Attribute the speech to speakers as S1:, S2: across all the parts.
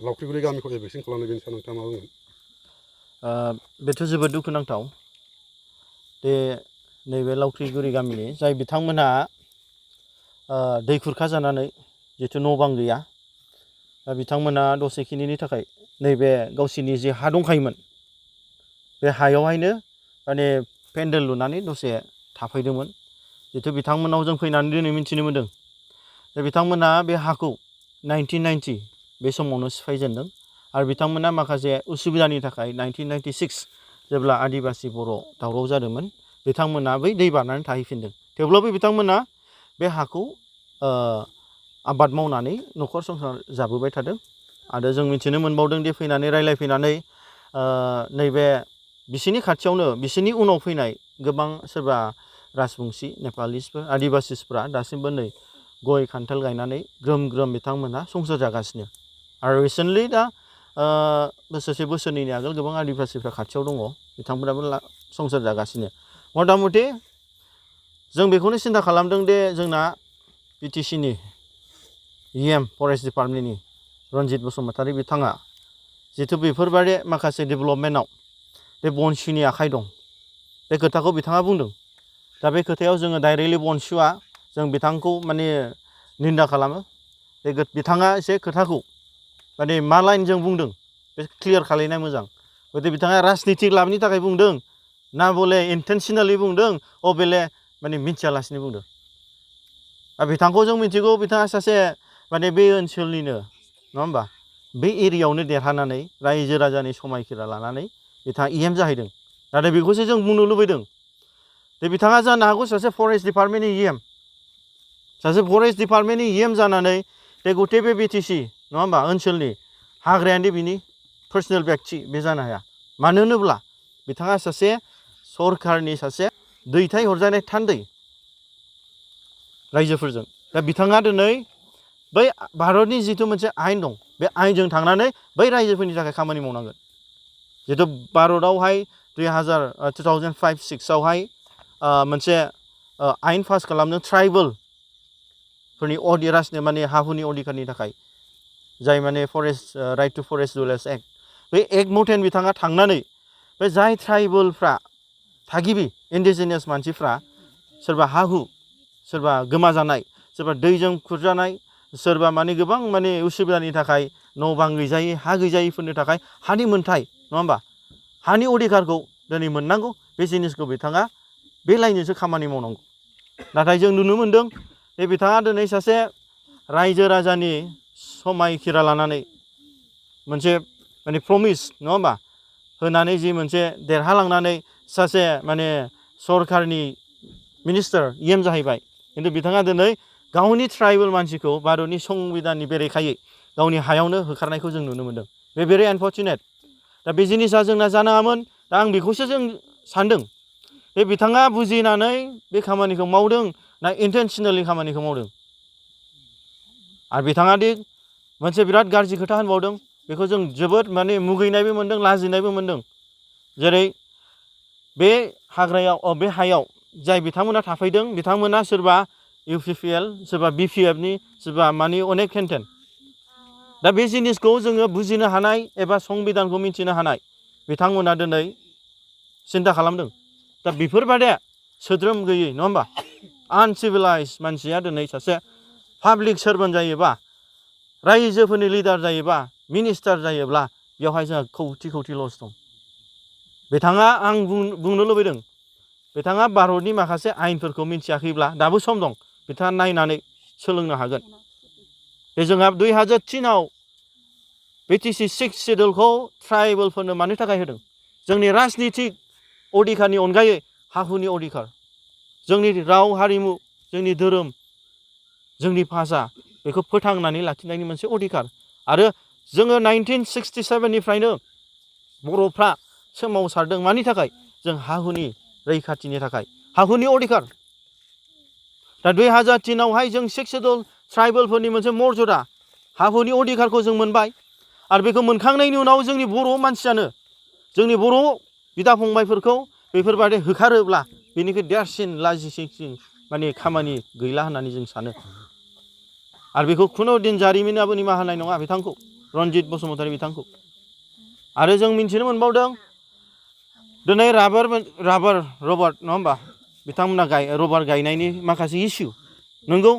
S1: लावख्रिगुरि गामिखौ एभेक्सन खालामनाय बेनि सायाव नोंथाङा मा बुंगोन?
S2: बेथ' जोबोद दुखुनांथाव दे नैबे लावख्रिगुरि गामिनि जाय बिथांमोनहा दै खुरखा जानानै जिथु न' बां गैया दा बिथांमोना दसेखिनिनि थाखाय नैबे गावसिनि जे हा दंखायोमोन बे हायावहायनो माने पेन्डेल लुनानै दसे थाफैदोंमोन जिथु बिथांमोनाव जों फैनानै दिनै मिथिनो मोन्दों जे बिथांमोना बे हाखौ 1990 बे समावनो सिफायजेनदों आरो बिथांमोना माखासे उसुबिदानि थाखाय 1996 जेब्ला आदिबासि बर' दावराव जादोंमोन बिथांमोना बै दै बारनानै थाहैफिनदों थेवब्लाबो बिथांमोना बे हाखौ आबाद मावनानै न'खर संसार जाबोबाय थादों आरो जों मिथिनो मोनबावदों दि फैनानै रायलायफैनानै नैबे बिसिनि खाथियावनो बिसिनि उनाव फैनाय गोबां सोरबा राजबंसि नेपालिसफोर आदिबासिसफ्रा दासिमबो नै गय खान्थाल गायनानै ग्रोम ग्रोम बिथांमोनहा संसार जागासिनो आरो रिसेन्टलि दा बोसोरसे बोसोरनैनि आगोल गोबां आदिबासिफ्रा खाथियाव दङ बिथांमोनाबो संसार जागासिनो मथा मथि जों बेखौनो सिन्था खालामदों दे जोंना बिटिसिनि फरेस्ट डिपार्टमेन्टनि रन्जित बसुमतारी बिथाङा जिथु बेफोरबायदि माखासे डेभेलपमेन्टआव बे बनसुनि आखाइ दं बे खोथाखौ बिथाङा बुंदों दा बे खोथायाव जोङो डाइरेक्टलि बनसुआ जों बिथांखौ माने निन्दा खालामो बे बिथाङा एसे खोथाखौ माने मा लाइनजों बुंदों बे क्लियार खालायनाया मोजां गथे बिथाङा राजनितिक लाबनि थाखाय बुंदों ना बले इन्टेनसनेलि बुंदों बेले माने मिथियालासिनो बुंदों बिथांखौ जों मिथिगौ बिथाङा सासे माने बे ओनसोलनिनो नङा होमबा बे एरियायावनो देरहानानै रायजो राजानि समायखिरा लानानै बिथाङा जाहैदों नाथाय बेखौसो जों बुंनो लुबैदों दे बिथाङा जानो हागौ सासे फरेस्ट डिपार्टमेन्टनि सासे फरेस्ट डिपार्टमेन्टनि जानानै बे गथे बे बिटिसि नङा होमबा ओनसोलनि हाग्रायानो बिनि पार्सनेल व्यक्ति बे जानो हाया मानो होनोब्ला बिथाङा सासे सरकारनि सासे दैथाय हरजानाय थान्दै रायजोफोरजों दा बिथाङा दिनै बै भारतनि जिथु मोनसे आयेन दं बे आयेनजों थांनानै बै रायजोफोरनि थाखाय खामानि मावनांगोन जिथु भारतआवहाय 2005-06आवहाय मोनसे आयेन पास खालामदों ट्राइबेलफोरनि राजनो माने हाहुनि अधिकारनि थाखाय जाय माने forest right to forest rules act बे एक्ट मथेन बिथाङा थांनानै बे जाय ट्राइबेलफ्रा थागिबि इन्डिजिनियास मानसिफ्रा सोरबा हु सोरबा गोमाजानाय सोरबा दैजों खुरजानाय सोरबा माने गोबां माने उसुबिदानि थाखाय न' बां गैजायै हा गैजायैफोरनि थाखाय हानि मोन्थाय नङा होमबा हानि अधिकारखौ दिनै मोननांगौ बे जिनिसखौ बिथाङा बे लाइनजोंसो खामानि मावनांगौ नाथाय जों नुनो मोन्दों जे बिथाङा दिनै सासे रायजो राजानि समायखिरा लानानै मोनसे माने प्रमिस नङा होमबा होनानै जि मोनसे देरहालांनानै सासे माने सरकारनि मिनिस्टार जाहैबाय खिन्थु बिथाङा दिनै गावनि ट्राइबेल मानसिखौ भारतनि संबिधाननि बेरेखायै गावनि हायावनो होखारनायखौ जों नुनो मोन्दों बे भेरि आनफर्चुनेट दा बे जिनिसा जोंना जानाङामोन दा आं बेखौसो जों सानदों बे बिथाङा बुजिनानै बे खामानिखौ मावदों ना इन्टेनसनेलि खामानिखौ मावदों आरो बिथाङा दि मोनसे बिराद गाज्रि खोथा होनबावदों बेखौ जों जोबोद माने मुगैनायबो मोन्दों लाजिनायबो मोन्दों जेरै बे हाग्रायाव बे हायाव जाय बिथांमोना थाफैदों बिथांमोना सोरबा UPPL सोरबा BPFनि सोरबा माने अनेक हेनथेन दा बे जिनिसखौ जोङो बुजिनो हानाय एबा संबिधानखौ मिथिनो हानाय बिथांमोना दिनै सिन्था खालामदों दा बेफोरबादि सोद्रोम गैयै नङा होमबा आनसिभिलाइज मानसिया दिनै सासे पाब्लिक सार्भेन्ट जायोबा रायजोफोरनि लिडार जायोबा मिनिस्टार जायोब्ला बेवहाय जोंहा खौथि खौथि लस दं बिथाङा आं बुंनो लुबैदों बिथाङा भारतनि माखासे आयेनफोरखौ मिथियाखैब्ला दाबो सम दं बिथाङा नायनानै सोलोंनो हागोन बे जोंहा 2003आव BTC 6 शेड्युलखौ ट्राइबेलफोरनो मानो थाखाय होदों जोंनि राजनितिक अधिकारनि अनगायै हाहुनि अधिकार जोंनि राव हारिमु जोंनि धोरोम जोंनि भाषा बेखौ फोथांनानै लाखिनायनि मोनसे अधिकार आरो जोङो 1967निफ्रायनो बर'फ्रा सोमावसारदों मानि थाखाय जों हाहुनि रैखाथिनि थाखाय हाहुनि अधिकार दा 2003आवहाय जों 6 शेड्युल ट्राइबेलफोरनि मोनसे मर्यादा हाहुनि अधिकारखौ जों मोनबाय आरो बेखौ मोनखांनायनि उनाव जोंनि बर' मानसियानो जोंनि बर' बिदा फंबायफोरखौ बेफोरबायदि होखारोब्ला बेनिख्रुइ देरसिन लाजिसिन माने खामानि गैला होननानै जों सानो आरो बेखौ खुनु दिन जारिमिनाबो निमाहा होनाय नङा बिथांखौ रन्जित बसुमतारी बिथांखौ आरो जों मिन्थिनो मोनबावदों दिनै रबार्ट नङा होमबा बिथांमोना रबार गायनायनि माखासे इस्यु नंगौ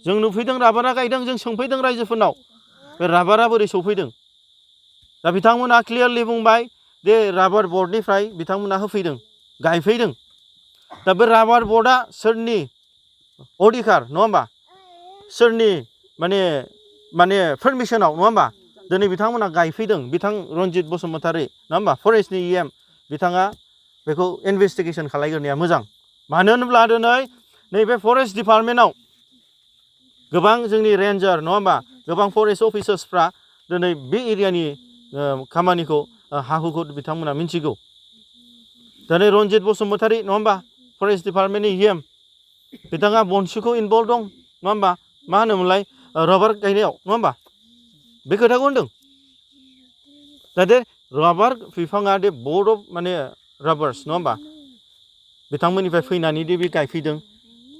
S2: जों नुफैदों राबारा गायदों जों सोंफैदों रायजोफोरनाव बे राबारा बोरै सौफैदों दा बिथांमोना क्लियारलि बुंबाय जे राबार बर्डनिफ्राय बिथांमोना होफैदों गायफैदों दा बे राबार बर्डआ सोरनि अधिकार नङा होमबा सोरनि माने पारमिसनाव नङा होमबा दिनै बिथांमोना गायफैदों बिथां रन्जित बसुमतारी नङा होमबा फरेस्टनि EM बिथाङा बेखौ इनभेस्टिगेसन खालामग्रोनाया मोजां मानो होनोब्ला दिनै नैबे फरेस्ट डिपार्टमेन्टआव गोबां जोंनि रेन्जार नङा होमबा गोबां फरेस्ट अफिसार्सफ्रा दिनै बे एरियानि खामानिखौ हा हुखौ बिथांमोना मिन्थिगौ दिनै रन्जित बसुमतारी नङा होमबा फरेस्ट डिपार्टमेन्टनि EM बिथाङा बनसुखौ इनभल्भ दं नङा होमबा मा होनोमोनलाय रबार गायनायाव नङा होमबा बे खोथाखौ होनदों जाहाथे रबार बिफाङा दे बर्ड अफ माने राबार्स नङा होमबा बिथांमोननिफ्राय फैनानै दे बे गायफैदों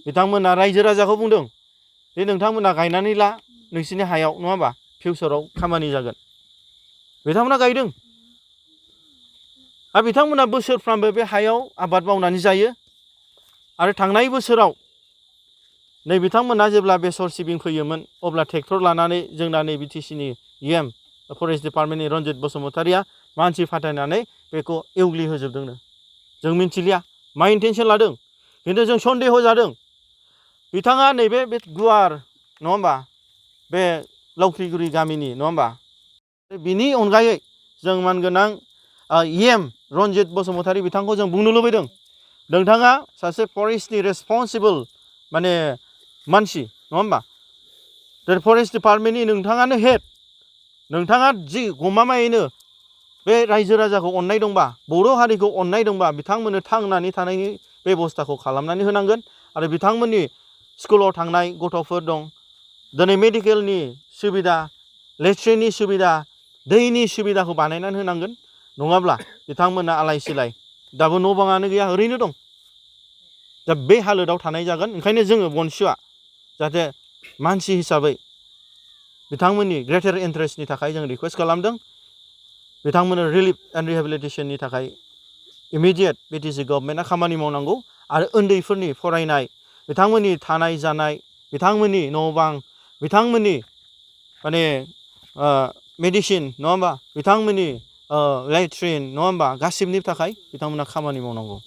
S2: बिथांमोना रायजो राजाखौ बुंदों जे नोंथांमोना गायनानै ला नोंसिनि हायाव नङा होमबा फिउचाराव खामानि जागोन बिथांमोना गायदों आरो बिथांमोना बोसोरफ्रामबो बे हायाव आबाद मावनानै जायो आरो थांनाय बोसोराव नै बिथांमोना जेब्ला बेसर सिबिं फैयोमोन अब्ला ट्रेक्टर लानानै जोंना नै BTCनि EM फरेस्ट डिपार्टमेन्टनि रन्जित बसुमतारीया मानसि फाथायनानै बेखौ एवग्लिहोजोबदोंनो जों मिन्थिलिया मा इन्टेनसन लादों खिन्थु जों सन्देह जादों बिथाङा नैबे बे गुवार नङा होमबा बे लावख्रिगुरि गामिनि नङा होमबा बिनि अनगायै जों मानगोनां EM रन्जित बसुमतारी बिथांखौ जों बुंनो लुबैदों नोंथाङा सासे फरेस्टनि रेसपन्सिबल माने मानसि नङा होमबा फरेस्ट डिपार्टमेन्टनि नोंथाङानो हेड नोंथाङा जि गमामायैनो बे रायजो राजाखौ अननाय दंबा बर' हारिखौ अननाय दंबा बिथांमोननो थांनानै थानायनि बेबस्थाखौ खालामनानै होनांगोन आरो बिथांमोननि स्कुलाव थांनाय गथ'फोर दं दिनै मेडिकेलनि सुबिदा लेट्रिननि सुबिदा दैनि सुबिदाखौ बानायनानै होनांगोन नङाब्ला बिथांमोना आलाय सिलाय दाबो न' बाङानो गैया ओरैनो दं दा बे हालोदाव थानाय जागोन ओंखायनो जोङो बनसुआ जाहाथे मानसि हिसाबै बिथांमोननि ग्रेटार इन्टारेस्टनि थाखाय जों रिकुवेस्ट खालामदों बिथांमोननो रिलिफ एन्ड रिहेबिलिटेसननि थाखाय इमिडियेट BTC गभर्नमेन्टआ खामानि मावनांगौ आरो उन्दैफोरनि फरायनाय बिथांमोननि थानाय जानाय बिथांमोननि न' बां बिथांमोननि माने मेडिसिन नङा होमबा बिथांमोननि लेट्रिन नङा होमबा गासिबनि थाखाय बिथांमोना खामानि मावनांगौ